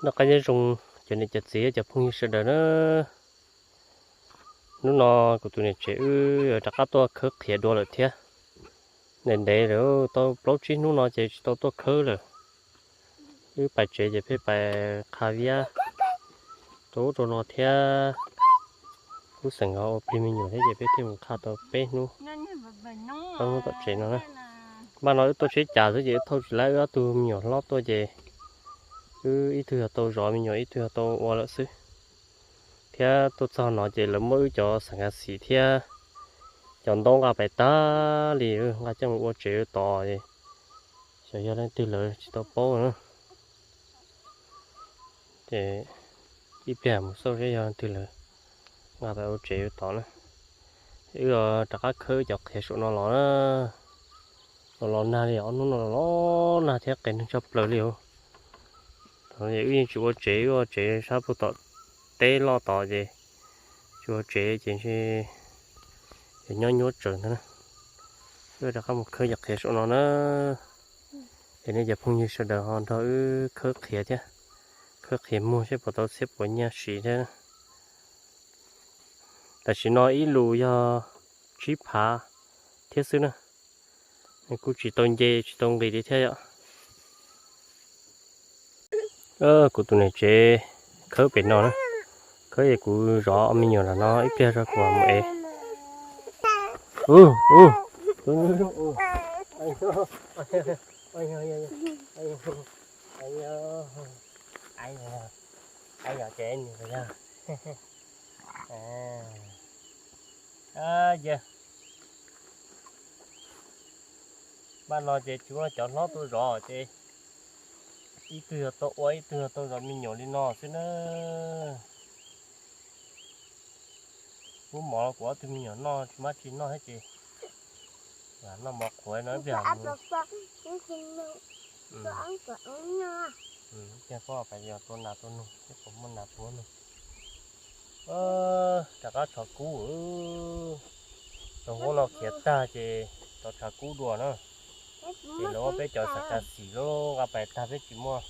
Noj qab nyob zoo cov niam cov txiv cov phooj ywg sawv daws na. Hnub no kuv tus niam tsev wb rov qab tuaj khawb qhiav dua lawm thiab. Ntev ntev lawm, tau plaub tsib hnub no ces tsis tau tuaj khawb lawm. Wb pais tsev ces pheej pais qha viab rau ub rau no thiab. Wb xeem nkawd ua plig me nyuam thiab ces peb thiaj mus qha tau peb hnub, plaub hnub tom tsev no na. Npaj no wb tuaj tsheb cas xwb ces wb thauj tsis laib, wb ob tug me nyuam hlob tuaj ces wb ib tug yog tau zov me nyuam, ib tug yog tau ua lawm xwb. Thiab tuaj txog no ces lawv muab wb cov xeem kas xim thiab cov ntaub nqa pais tag li, nqa coj mus ua tsev tod. Xyov yog leej twg lawv tsis tau paub na. Ces ib pliag mus xauj seb yog leej twg lawv nqa pais ua tsev tod na. Wb rov qab khawb cov qhiav saum no los na. Los los nag li, ob hnub no los los nag thiab qias neeg tshaj plaws li os. Wb yeej tsis ua tsev, wb ua tsev sab puag tom teb loj tod ces tsis ua tsev ces ntshe nyob nyuaj tsawv ntag na. Wb rov qab mus khawb cov qhiav saum no na. Es nej cov phooj ywg sawv daws ho nrog wb khawb qhiav thiab, khawb qhiav muag seb puas tau txhiab puas nyiaj siv thiab. Tam sim no ib lus yog tsib phav thiab xwb na. Kuj tsis tau nce tsis tau nqis li thiab yom. Kuv tus niam tsev khawb pem no na, khawb es kuv zov me nyuam lam no ib pliag tso kuv mam mus ev. Npaj no ces tsuav cov hlob tuaj zov ces ib tug yog tau ua ib tug yog tau zov me nyuam li no xwb na. Pub mov kuv ob tug me nyuam noj tsis mab tsis noj thiab ces noj mov qhuav no ib pliag. Tiag pob pais yog tua nas tua noog thiab puas muaj nas puab noog. Rov qab tshav kub. Tau huab no khiav tag ces rov tshav kub dua na. Ces lawv muab peb cov xav kas xim lub nqa pais tag peb tsis muaj,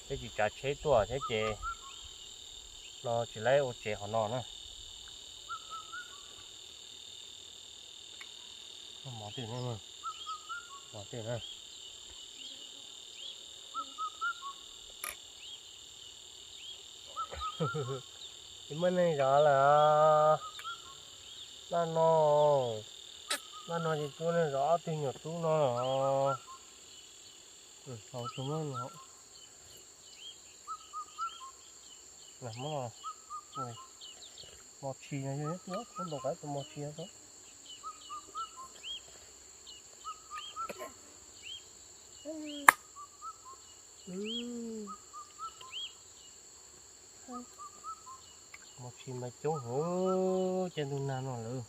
peb tsis tsav tsheb tuaj thiab ces no tsis laib ua tsev qhov no na. Mov twg, mov twg na. Tsis muaj neeg zov lawm. Npaj no, npaj no ces tsuav neeg zov ob tug nyuam tub no los. Haus tsuag muab no. Mos tshis no yog ib tug, kuv ntaus qab tus mos tshis no. Mos tshis mas coob heev, caij ntuj nag no lawm.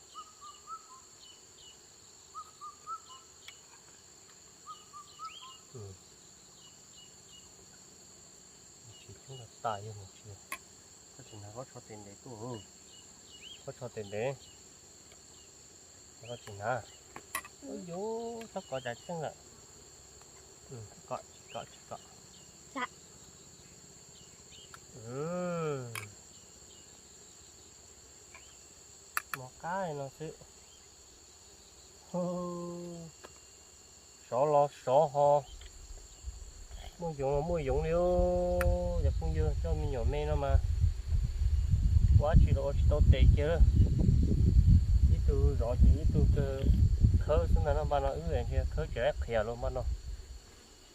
Mos tshis coob tas tas yog mos tshis. Koj tsis hnav koj tsho tes ntev tuaj, koj tsho tes ntev. Koj tsis hnav. Ub yuv, txhob kov cas tseej lawm. Tsis kov, tsis kov, tsis kov. Mos qab li no xwb. Sov los sov ho, muaj yoov los muaj yoov li. Cov phooj ywg, coj me nyuam me no mas ua dab tsi los ua tsis tau tes kiag. Ib tug zov ces ib tug kawg khawb xwb ntag na. Npaj no wb ntsia khawb tsis laib qhiav los npaj no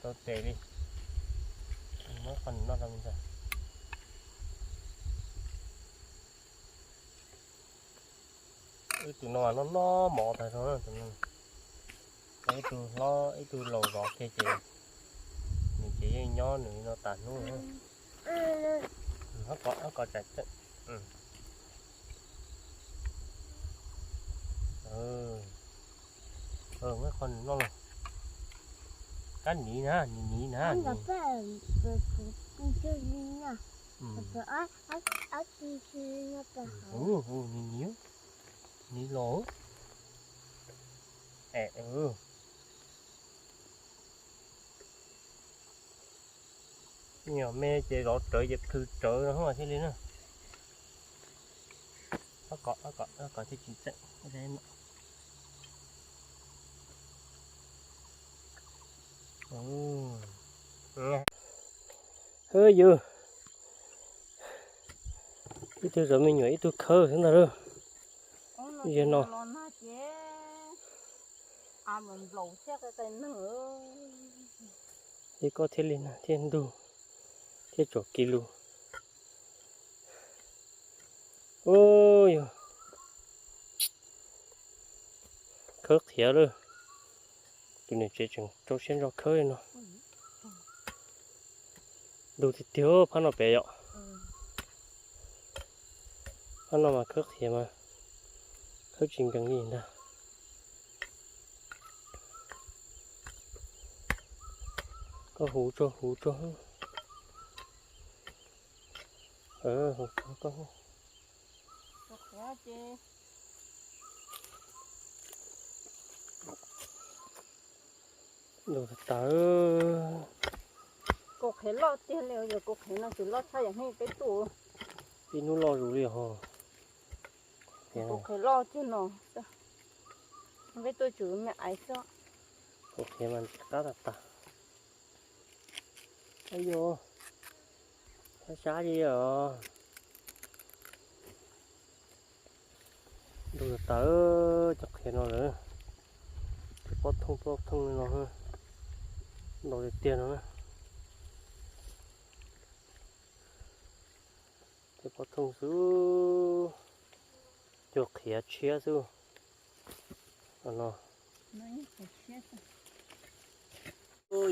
tau tes li. Muab qhov nws noj rau me ntag. Wb tus no mas noj noj mov tag zog na tus no. Ib tug hlob ib tug laus zov kiag ces nws ces yeej nyob nws li no tas hnub. Muab qhov nws noj los. Kab niv na, niv niv na. Niv niv, niv los. Es, Nyuam me ces zov rawv ces plhws rawv no thiaj li na. Ob kom, ob kom, ob kom thiaj tsis tseem. Hwb yus, ib tug zov me nyuam ib tug khawb xwb ntag lauj. Yog no. Ces koj thiaj li nag thiaj ntug thiab tsuas kiv lus. Ub, yog khawb qhiav lawm. Tus niam tsev tseem rau siab ntso khawb li no. Ntug tiag tiag phab no pem yom. Phab no mas khawb qhiav mas khawb tsis nkees li ntag. Koj huv tsuag huv tsuag. Ntug tas tas. Kaus qhiav loj tiag li, yog kaus qhiav no tsis loj tshaj yam peb tuaj. Peb hnub loj zus li ho. Kaus qhiav loj tiag no. Peb tuaj tsum me aiv xwb. Kaus qhiav mas qab tas tas. Ub yog, sab sab li os. Ntug tas tas cov qhiav no lawm. Tej pob thooj pob thooj li no, ntau tiag tiag no na. Tej pob thooj xwb, cua qhiav tshiab xwb no.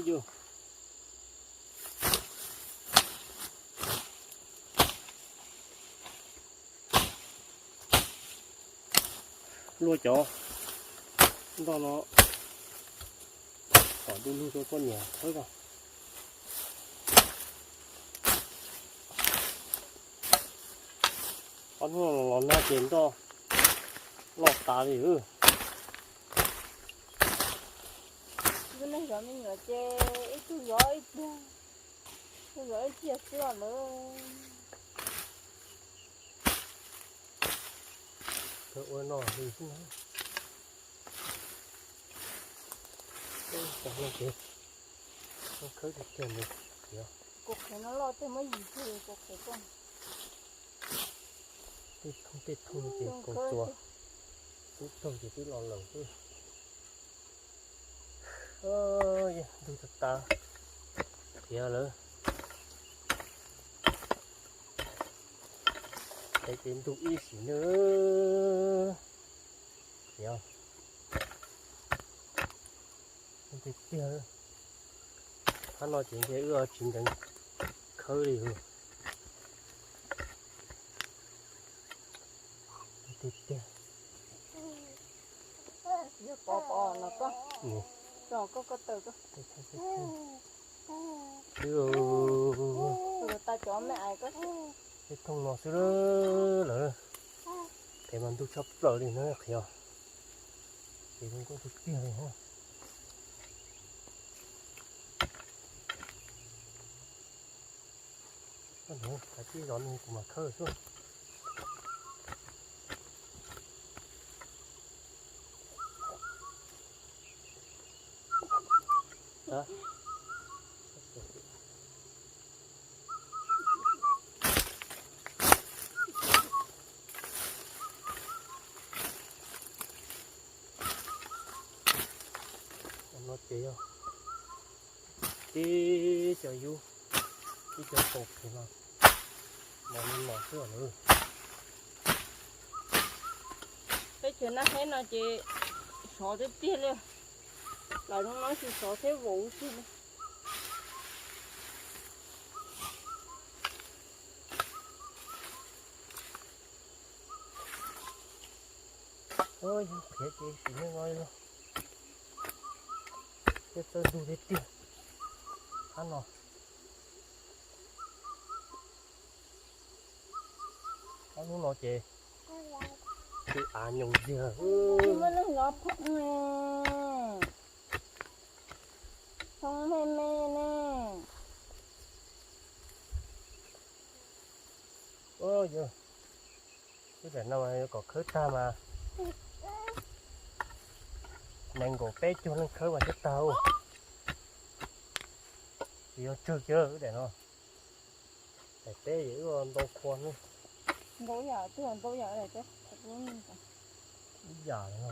Yus, luaj cov ntoj no kom du lug rau koj niam khawb ko. Ob hnub no los nag ces ntoj loj tas li. Lub neej zov me nyuam ces ib tug zov ib pliag, ib tug zov ib pliag xwb os lawm. Kawg ua no li xwb na. Cov no ces khawb tiag tiag li. Kaus qhiav no loj tej muab yim kiag kaus qhiav ko. Tej thooj tej thooj ces kaus txuas, tub raug ces twb los lawm xwb. Ntug tas tas, qhiav lawm. Qhiav ces ntug ib sim na. Qhiav tiag tiag. Phab no ces ntshe wb tsis nkees khawb li. Tiag tiag. Pov pov no koj, koj koj taw koj. Tus tas cov me ais koj. Tej thooj no xwb lawm. Pem mas ntug tshaj plaws li no qhiav. Ces zoo nkauj tiag tiag li na. Koj hnov kav tsij zov no kuv mam khawb xwb. No ces yog tib cov yub, tib cov kaus qhiav no, mos li mos xwb os. Teb chaws Naj Hab no ces sov tiag tiag li, los zoo no tsis sov thiab vauv xwb li. Yog qhiav ces sim neej no li los, thiab txawj ntug tiag tiag. Qab no, ob hnub no ces tus av nyoos tiag. Muaj neeg zov phoom, phoom me me ne. Wb daim no mas yuav kom khawb tag mas nees nkaum peb caug leej khawb mas thiaj tag. Tsis yog tsawg kiag wb daim no. Daim peb yog wb ntau qhua ne. Ntau yam, twb ntau yam, ib yam no.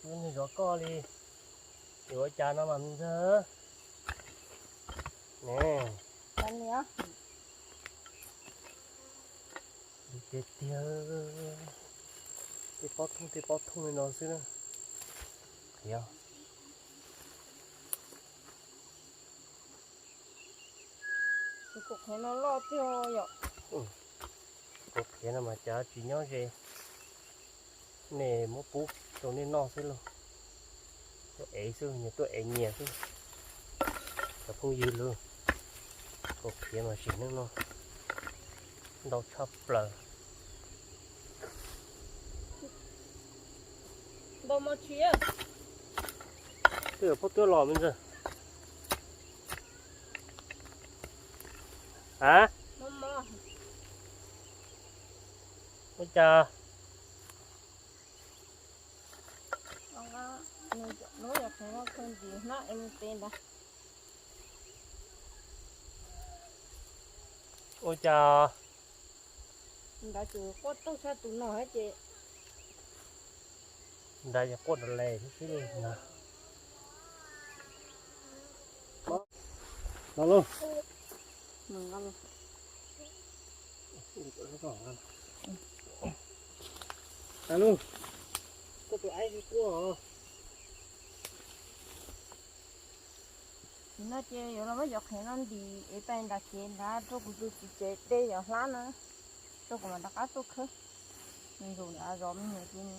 Tus neeg zov koj li, yuav ua cas no mas me ntxawg ne. Tiag tiag, tej pob thooj tej pob thooj li no xwb na. Qhiav. Tus qhiav no loj tiag yom. Tus qhiav no mas cas tsis nyob ze, nej muab pub rau nej noj xwb lauj. Tuaj ev xwb, nyias tuaj ev nyias xwb. Cov phooj ywg lauj, tus qhiav mas sim neej no ntau tshaj plaws. Twb yuav pub twb los me ntxawg. A, ua cas? Ua cas? Nrad ces quaj taug tshaj tus no ces. Nrad ces quaj rau les xwb xwb li na. Los lauj. Los lauj. Koj tus aib quaj. Nim no ces yuav los muab cov qhiav no ntim ev pais nram kev nrad rau kuv tus txiv tsev de yov hlab na, rau kuv mam rov qab tuaj khawb. Nws zaum nrad zov me nyuam ces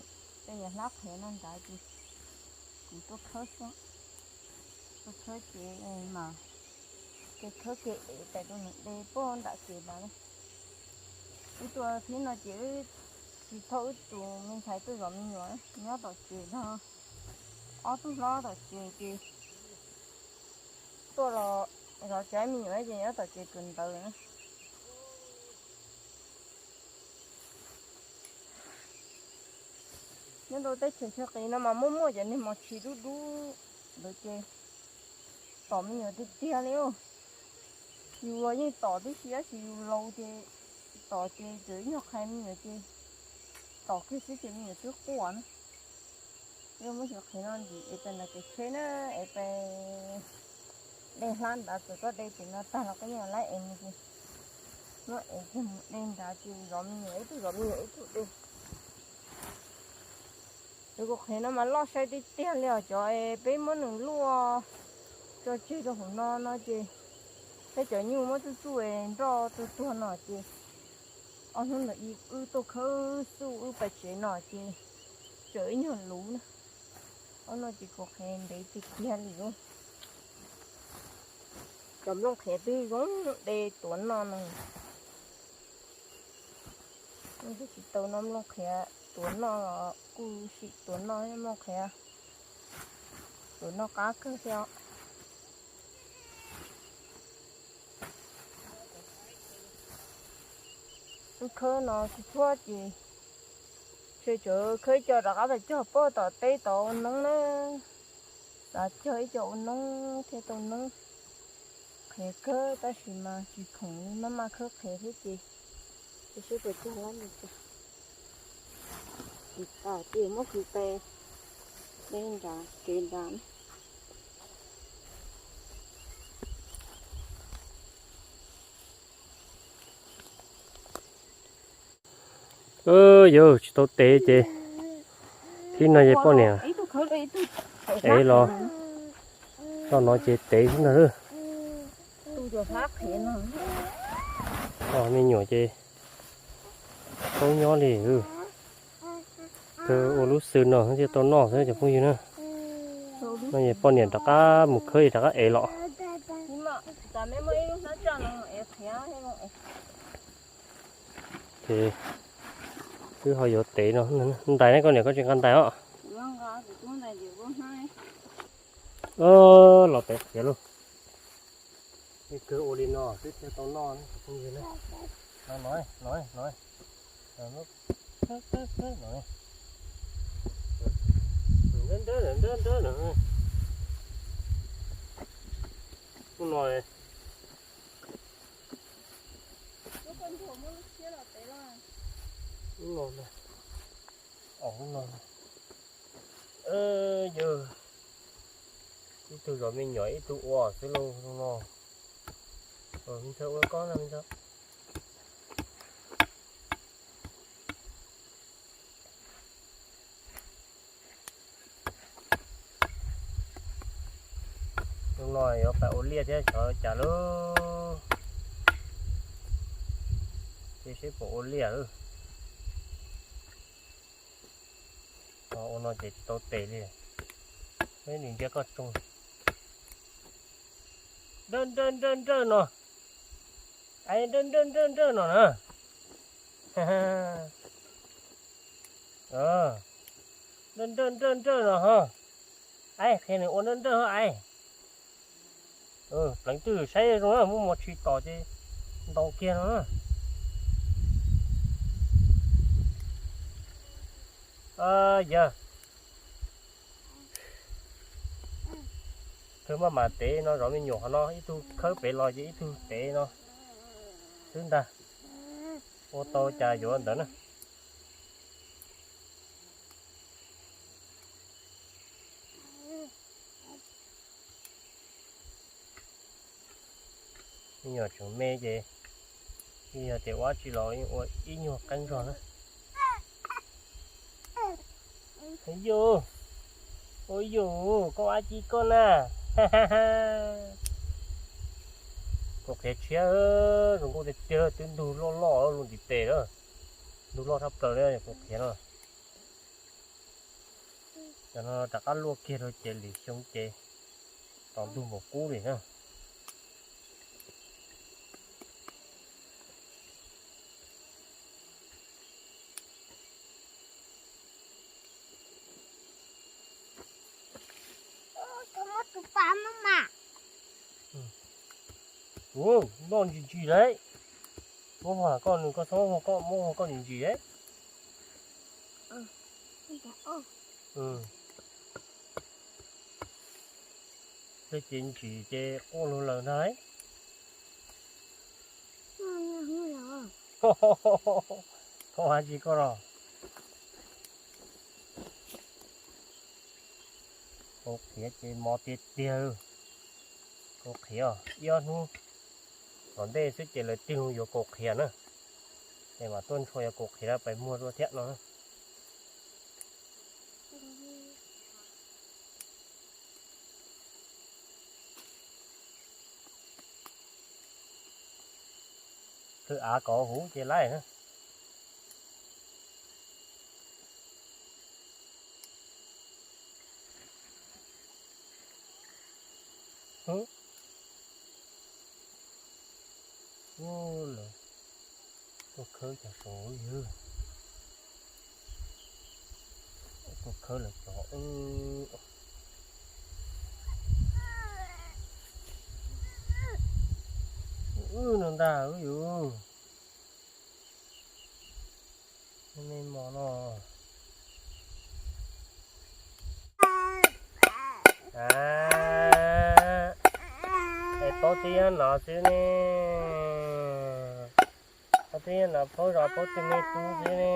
de yov hlab qhiav no nrad ces kuv tuaj khawb xwb. Tuaj khawb ces mas kev khawb kev ev pais rau nws de puag nram kev nrad. Wb tuaj thib no ces wb tsis thauj wb tus me ntxhais tuaj zov me nyuam, nyob tom tsev no, ob tug hlob tom tsev ces tuaj los zov tsis tau me nyuam ces nyob tom tsev tus ntawd na. Nyob rau teb chaws Thaib qis no mas muaj muaj cov niag mos tshis dub dub ntawd ces tom me nyuam tiag tiag li. Yus los yeej tom tib si tab sis yus laus ces tom ces txawm ib nyuag qhais me nyuam ces tom kiag xwb ces me nyuam twb quaj na. Wb muab cov qhiav no ntim ev pais nram kev tsheb na, ev pais de hlab nrad, txawm koj de pem no tag los koj yeej laib ev mus ces muab ev kiag mus de nrad ces zov me nyuam ib tug zov me nyuam ib tug de. Cov kua qhiav no mas loj sai tiag tiag li os, cov peb muab nws luaj tso tseg rau hauv no no ces peb cov nyuj muab tsuj tsuj nroj tuag tuag no ces ob hnub ntawd wb tuaj khawb xuj wb pais tsev no ces tseem ib nyuag luv na. Ob no ces kua qhiav ntev tiag tiag li. Cov nplooj qhiav twb zoo de tuav noj no. Twb tsis tau noj nplooj qhiav tuav noj los kuj sim tuav noj nplooj qhiav tuav noj qab kawg thiab. Wb khawb no tsis tshuab ces ntshe tseem khawb ib co rov qab pais cog puag tom teb tod ua noob na. Xav cog ib co ua noob thiaj tau noob. Qhiav kawg tab sis mas tsis khoom li, maj maj khawb qhiav thiab ces tsis sib puas cog lab li cas. Tsis tas ces muab kwv pes deb nrad kev nrad. Yog tsis tau tev ces thib no ces poj niam ev los tso no ces tev xwb ntag. Me nyuam ces tau nyob li, ua lub xwm no thiaj tau noj xwb cov phooj ywg na. No ces poj niam rov qab mus khawb es rov qab ev los. Ces wb ho yuav tev no, ntais ne koj niam, koj tsis nqa ntais os. Los tev qhiav lauj. Kawg ua li no twb thiaj tau noj ne. No, no, no, no. Hnub no, hnub no, hnub no, yog ib tug zov me nyuam ib tug ua xwb lauj no. Ua koj na. Hnub no yuav pais ua liaj thiab xyov cas lauj. Ces seb puas ua liaj. Ua no ces tsis tau tes li. Nim ntsia koj tsoo. Nrawj nrawj nrawj nrawj no. Ai, nrawj nrawj nrawj nrawj no na. Nrawj nrawj nrawj nrawj no ho. Ai, qhia nws ua nrawj nrawj ho ai. Pleev twj saib zoo na, muab mos tshis tom ces ntaus kiag no na. Yog thawj maj mam tev no zov me nyuam qhov no, ib tug khawb pem los ces ib tug tev no xwb ntag. Ua tau cas yuav ntawd na. Me nyuam tseem me ces yog tias ua tsi los ua ib nyuag qeeb zog na. Yus, ua yus, koj ua tsi koj na? Kaus qhiav tshiab zoo nkauj tiag tiag, twb ntug loj loj lub ntiv tes lawm. Ntug loj tshaj plaws li kaus qhiav no. Cov no rov qab luaj kiag rau ces lwm xyoo ces tau ntug npaum qub li na. Ua, noj ntsis ntsis lawm. Muab koj nws, koj txhob muab koj, muab koj ntsis ntsis lawm. Tej ces ntsis ces quaj lug lawm ntag. Koj hais tsis koj los. Kaus qhiav ces mos tiag tiag. Kaus qhiav ib ob hnub tom ntej xwb ces lawv tig loo yuav kaus qhiav na. Ces mam tuaj ntshua yuav kaus qhiav pais muag dua thiab no. Khwv av kom huv ces laib na. Lawv tuaj khawb cov saud yog, tuaj khawb lawv cov wb no ntag wb yus. Me mos no. Es paub tib nyob no xwb ne. Paub tib nyob no, paub zov paub tus me tub xwb ne.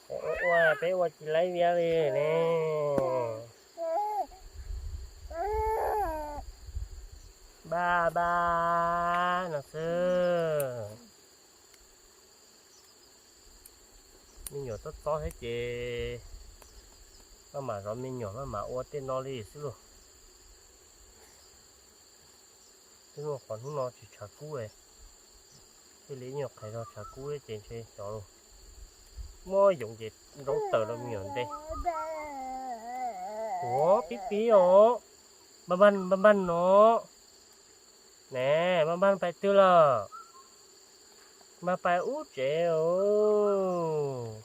Ua ua peb ua tsis laib viab li ne. Npaj npaj no xwb. Me nyuam txob txob thiab ces maj mam zov me nyuam maj mam ua tej no li xwb lauj. Twb muaj qhov hnub no tsis tshav kub, thiaj li ib nyuag qhais zog tshav kub ces ntshe xyov lauj. Muab yoov ces nrov tawm los me nyuam ntej. Ua pib pib os. Npaj npaj npaj no. Ne, npaj npaj pais twg lawm? Mas pais ub tsev os.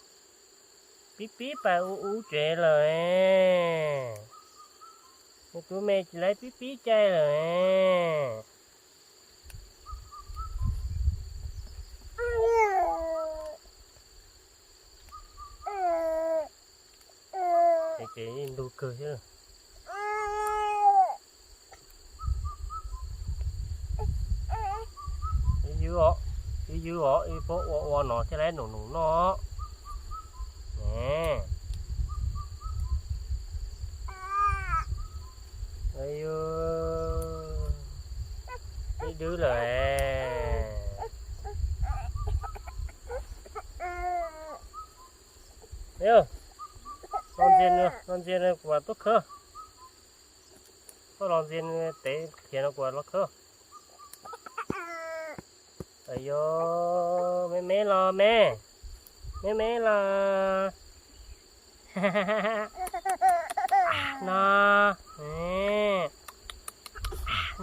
Pib pib pais ub ub tsev lawm. Nws tus me tsis laib pib pib caij lawm. Ces ntug kawg thiab. Ywg ywg os, ywg ywg os, ib pob ua ua no thiaj laib num num noj. Ib dwb lawm. Los ntxias, los ntxias kuv mam tuaj khawb. Koj los ntxias tev khiav no kuv mam los khawb. Ayo, me me los me, me me los. No,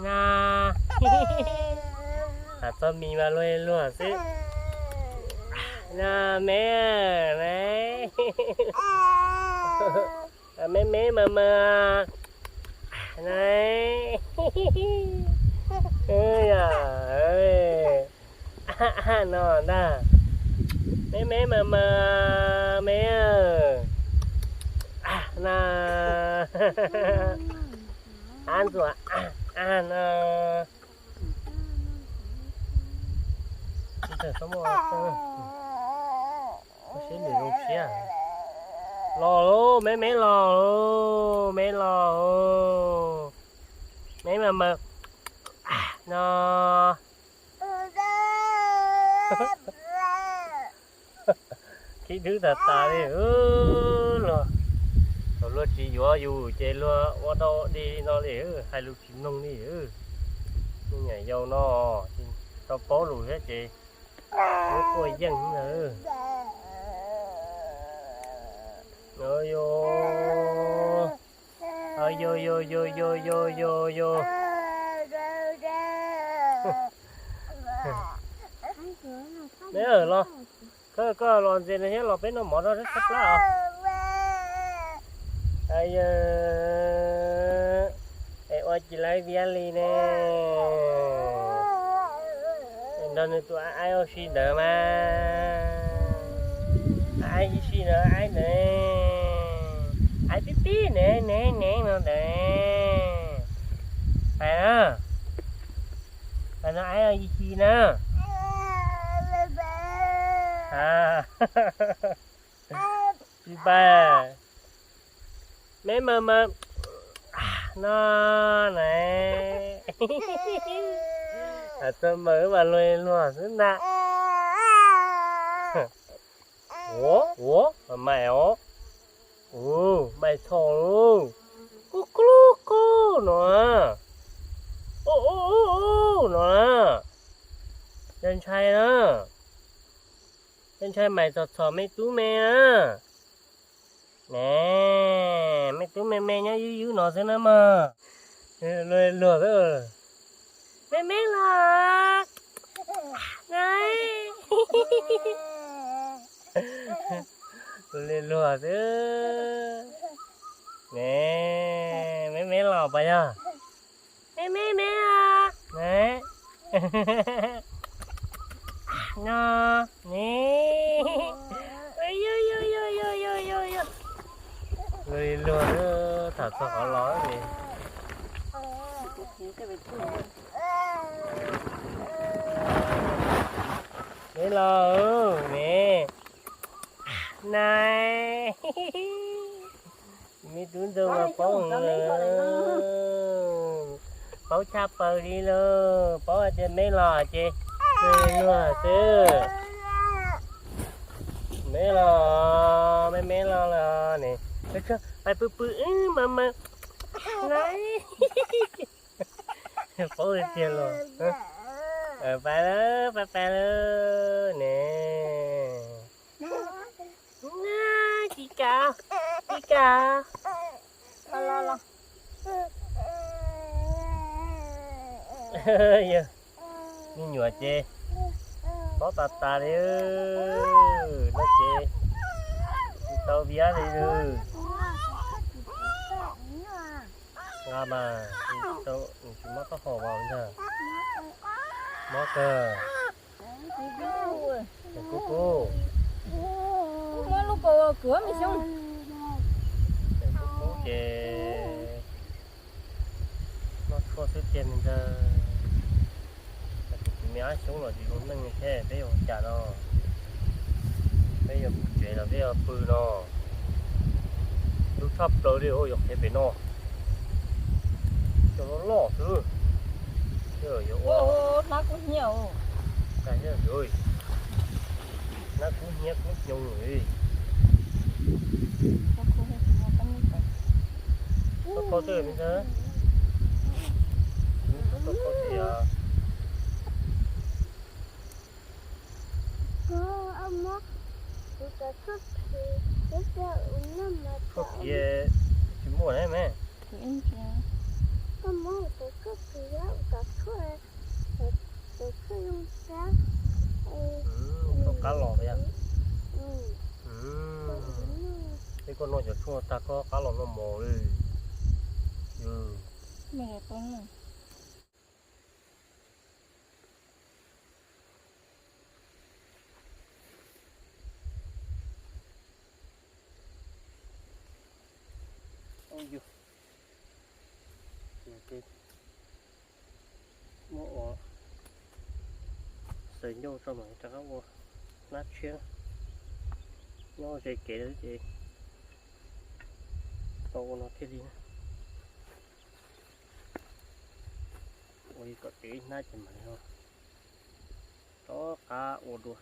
no. Txog mis mas luag luag xwb. No me, me. Me me mas mas. No ntag. Me me mas mas me. Na, ab ntxuav, ab no. Sib nws zoo siab. Los lauj, me me los lauj, me los lauj. Me mas mas no. Khib dwb tag tas li. Luag, thaum luag tsis yuav yus ces luag ua dau ua dig li no li, hais lus tsis mloog li. Me nyuam yaus no tsis tau paub lus thiab ces muab quaj yeej lawm. Yo, yo, yo, yo, yo, yo, yo. Me los, koj los ntxias nws thiab los peb noj mov rau sab plab os. Es ua tsis laib viab li ne. Nrog nws tus aib ua si ntawd mas. Aib ua si ntawd, aib ntawd. Aib pib pib ne, ne ne no ntawd. Pais na. Pais no aib ua si na. Tsis pais. Me mas mas no na. Txog mas mas luag luag xwb ntag. Ua ua, mais os. Ua, mais txhos lauj. Kub kub kub no na. Ub ub ub ub no na. Yog ntshai na. Yog ntshai mais txhos txhos me tub me na. Ne, me tub me me nyob ywb ywb no xwb na mog. Luag luag xwb. Me me los. Luag luag xwb. Ne, me me los puas yog? Me me me. No, ne. Luag luag, tham txog qhov los li. Me los ne. Nai, me tub ntxawg mas paub, paub tshaj plaws li lauj, paub hais tias me los ces luag xwb. Me los, me me los los ne, pais pw pw wb mas mas. Nai, paub tiag tiag los. Pais lawm, pais pais lawm ne. Tsis kam, tsis kam. Me nyuam ces Mob tas tas li, no ces tsis tau viab li. Nqa mas tsis mob taub hau mas ntag. Mob kawg. Kub kub. Muab lub kaus kuv me xyoob. Kub kub ces noj tshuaj xwb tiag me ntag. Tus me ab xyoob los tsis zoo neej li thiab, peb yuav ua cas no? Peb yuav mus tsev los peb yuav pw no? Hlub tshaj plaws li, yuav qhia pem no. Cov loj loj xwb. Hnab kub hnyiab, hnab kub hnyiab kub hnyoo li. Tau koj twb me ntag. Tau koj twb yog. Tshuaj phiv tsis muaj ne me. Koj muab tus tshuaj phiv, tus tshuaj zoo sab, tus qab los yog. Peb koj noj cov tshuaj tag koj qab los noj mov li. Muab ua xaws ncauj tso mas rov qab ua hnab tshiab. Nyob ze kev lawm ces tau ua no thiaj li na. Ua li kom tiav ib hnab ces mam li rov qab ua dua.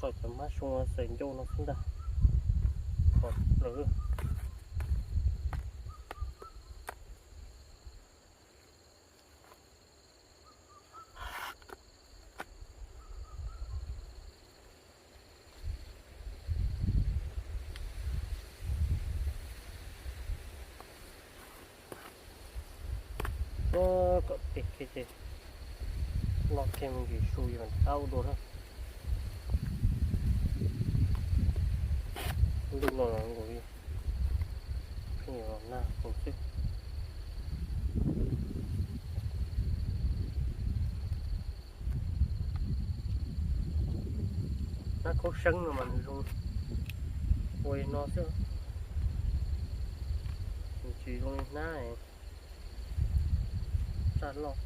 Tso cov mab soo xaws ncauj no xwb ntag. Qhov plaws. Kom pem kiag ces loj kiag me ntsis su yog qab ua dua na. Lub no los nkaus li pheej yuav los nag xwb. Hnab khaub seeb no mas nws zoo ua li no xwb, nws tsis zoo li hnab tsaj loj.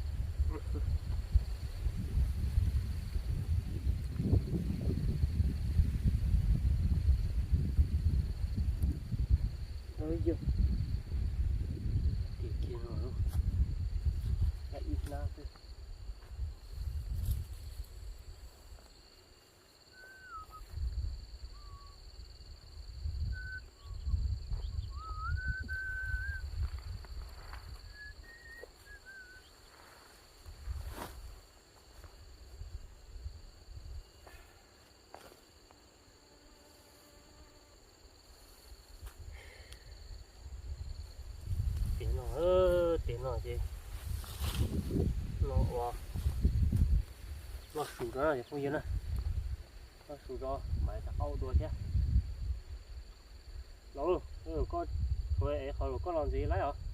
Yog tim kiag no, ib hnab xwb. Tiam no, tiam no ces no ua, noj su rau na cov phooj ywg na, noj su rau mam rov qab ua dua thiab. Los, koj, qhov no koj los ntxiv laib os.